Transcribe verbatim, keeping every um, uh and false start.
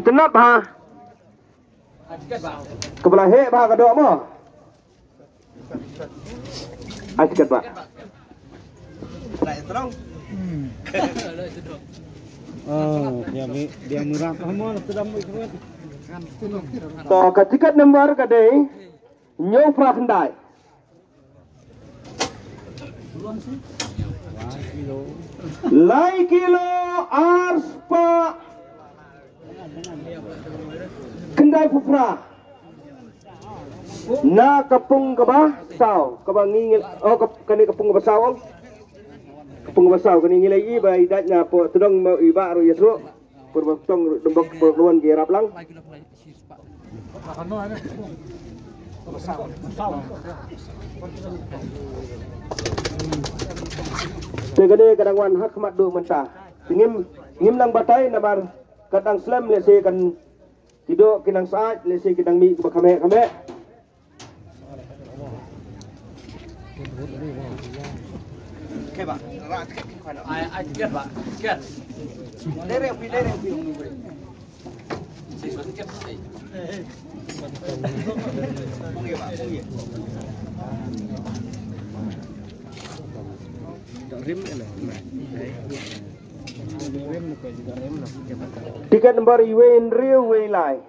Tnat bha. Kaba la heh bha ka doh mo. Ai tiket ba. Oh, dia mi dia murah kamu sudah mau ikut. To ka tiket number ka dei hynñiew phra khyndai. Lai kilo ar spah khyndai phew phra. Na ka pung kaba saw, kaba ngi ngi, oh, ka, kane ka pung kaba saw. Ka pung kaba saw, kane ngi la i ba i dait na po tdong mo i ba ru yasru. Pur ba tong dum bok pur ruan ki rap lang. Te kane ka dang wan ha khmat du mynta. Ngim, ngim nang batai namar ka dang slem lehse kan ki doh ki nang sah lehse ki nang mih ba kham heh kham heh. Tiket number iwei hynriew wei lai.